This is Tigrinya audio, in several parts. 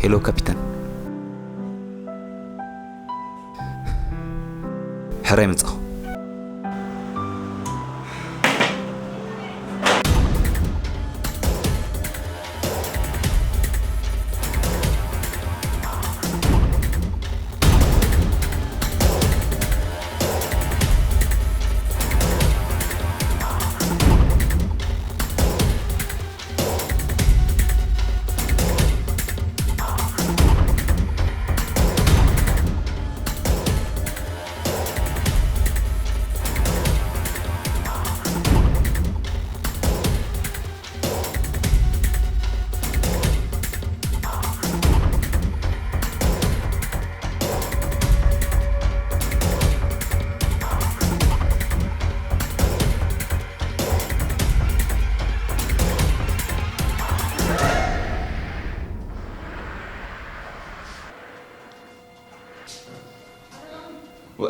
ሄሎ ካፒታን። ሕራይ መጻኹ።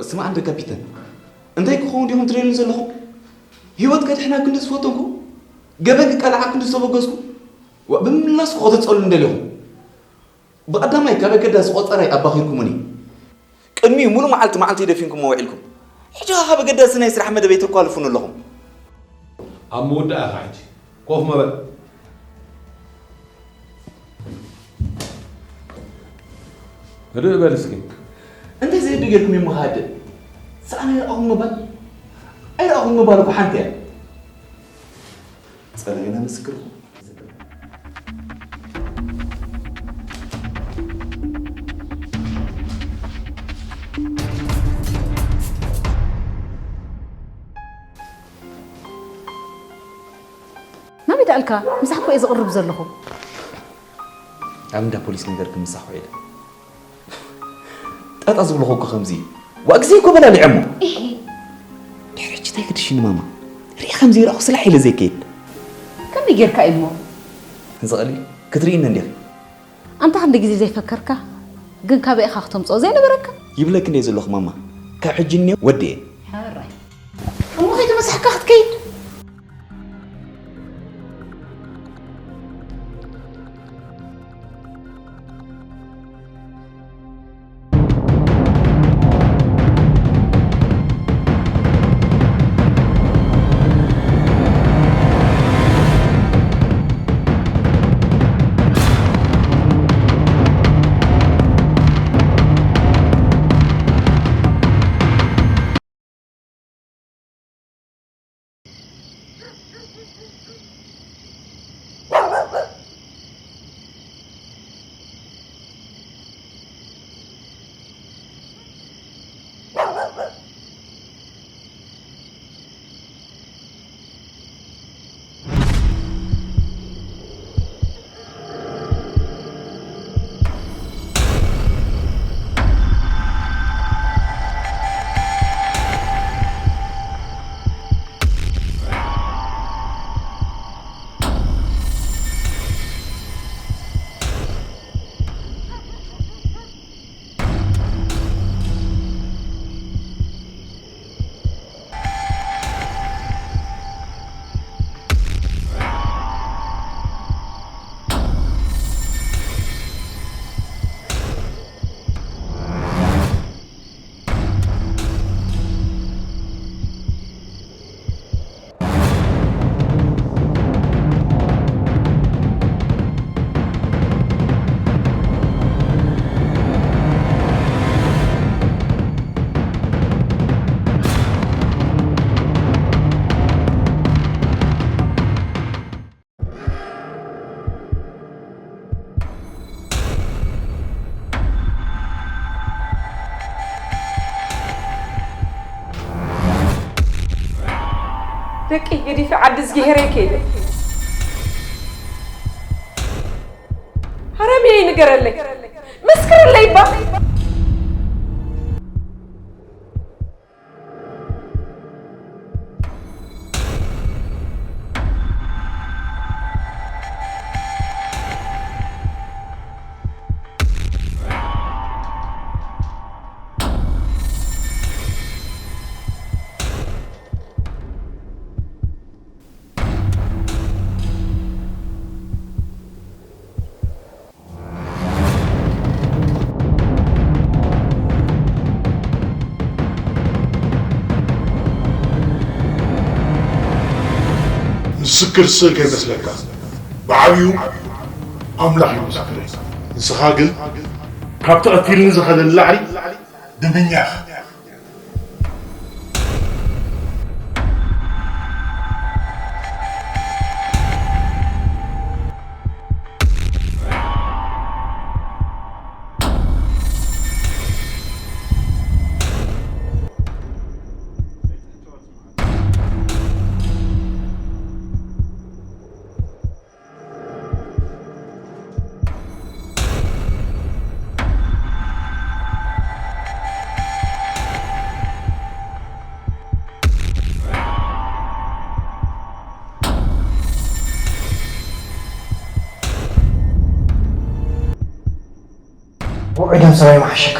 ስማዕ እንደ ካፒተን፣ እንታይ ክኸውን ዲኹም ትደልዩ ዘለኹም? ህይወት ከድሕና ክንዲ ዝፈተንኩ፣ ገበን ክቃልዓ ክንዲ ዝተበገዝኩ፣ ዋ፣ ብምምላስ ክትጸሉ እንደለኹም። ብቐዳማይ ካብ ኣገዳሲ ቆጸራይ ኣባኺርኩምኒ። ቅድሚኡ ሙሉ መዓልቲ መዓልቲ ደፊንኩሞ ውዒልኩም። ሕጂ ኸኣ ካብ ኣገዳሲ ናይ ስራሕ መደበይ ተኳልፉኒ ኣለኹም። ኣብ መወዳእታ ሕጂ ኮፍ ምበል። ህድእ በል እስኪ። እንታይ ዘይዱ ጌርኩም እሞ ሃድእ? ሳእኒ ኣይረኣኹም ምባል? ኣይረኣኹም ምባል እኮ ሓንቲ እያ። ጸላኢና ምስክርኩም። ናበይ ደኣልካ? ምሳሕ እኮ እየ ዝቕርብ ዘለኹ። ኣብ እንዳ ፖሊስ ነገር ክምሳሕ ውዒለ። ጣጣ ዝብልኹ እኮ ከምዚ እዩ። ዋእ ግዜ እኮ በላሊዐሞ። ኢሂ። ድሕሪ ሕጂ እንታይ ክድሽኒ ማማ? ርኢ ከምዚ ይረኣኹ ስላሕ ኢለ ዘይከይድ። ከመይ ጌርካ እዩ እሞ? እዚ ቀሊል ክትርእይኒ እንዲኺ። ኣንታ ክንዲ ግዜ ዘይፈከርካ፣ ግን ካበይ ኢኻ ክተምጽኦ ዘይነበረካ? ይብለኪ እንደ ዘለኹ ማማ፣ ካብ ሕጂ እኒኦ ወዲ እየ። ሕራይ። እሞ ከይተመሳሕካ ክትከይድ? ደቂ ገዲፈ ዓዲ ዝገሄረ ከይደ። ሃረምየይ ንገረለይ። መስክረለይ እባ። ምስክር ስእ ከይመስለካ፣ ብዓብዩ ኣምላኽ እዩ ምስክረይ። ንስኻ ግን ካብቲ ቀቲልኒ ዝኸደ ንላዕሊ ደመኛ ኢኻ። ውዑይ ደም ሰማይ መዓሸካ።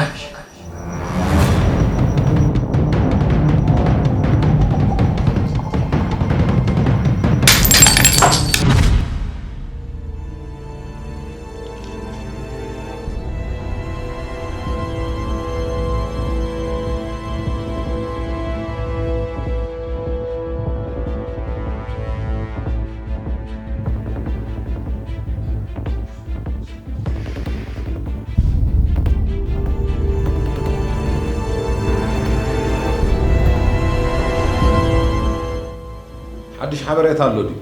ሓድሽ ሓበሬታ ኣሎ ድዩ?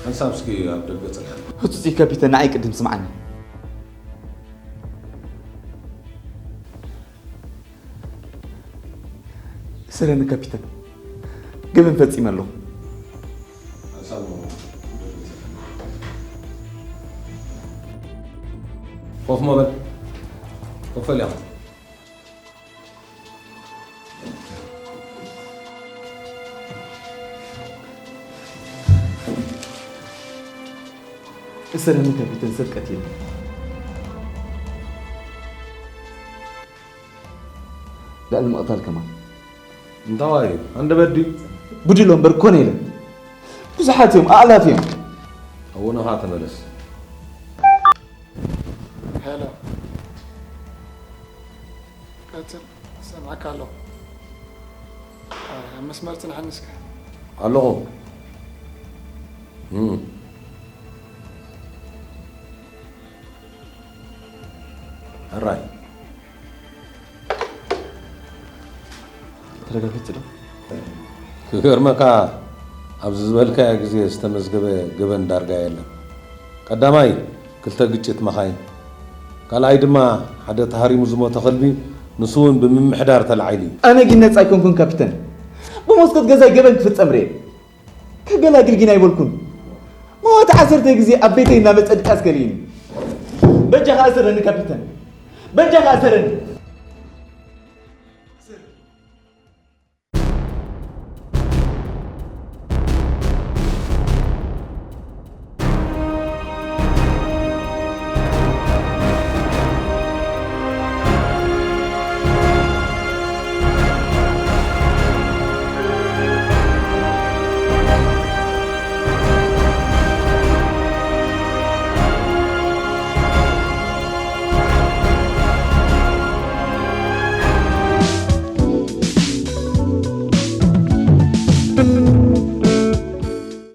ሓንሳብ እስኪ ኣብ ደገ ጽንሓ። ህጹጽ እዩ ካፒተን፣ ንዓይ ቅድም ስምዓኒ። ስረኒ ካፒተን፣ ገበን ፈጺመ ኣለኹ። ሓንሳብ ኣብ ደገ ጽንሓ። ኮፍ ሞ በል። ኮፍ በል ያው። እሰረኒ ካፒተን፣ ሰብ ቀቲለ። ልዕሊ ምቕታል ከማን። እንታዋይ እዩ? ኣንደበት ድዩ? ብድሎ እምበር ኮነ ኢለ። ብዙሓት እዮም፣ ኣእላፍ እዮም። ኣወኖኻ ተመለስ። ሄሎ። ቀጽል፣ እሰምዓካ ኣለኹ። ኣብ መስመር ጽንሓኒ እስከ። ኣለኹ። እም። ሕራይ። ተረጋግጽ ዶ? ክገርመካ፣ ኣብዚ ዝበልካዮ ግዜ ዝተመዝገበ ገበን ዳርጋ የለን። ቀዳማይ፣ ክልተ ግጭት መኻይን፣ ካልኣይ ድማ ሓደ ተሃሪሙ ዝሞተ ከልቢ፣ ንሱ እውን ብምምሕዳር ተላዒሉ እዩ። ኣነ ግን ነጻ ኣይኮንኩን ካፒተን። ብመስኮት ገዛይ ገበን ክፍጸም ርኤ። ከገላግል ግን ኣይበልኩን። መዋቲ ዓሰርተ ግዜ ኣብ ቤተይ እናመጸ ድቃስ ከልእኒ። በጃኻ እሰረኒ ካፒተን። በጃኻ እሰረኒ።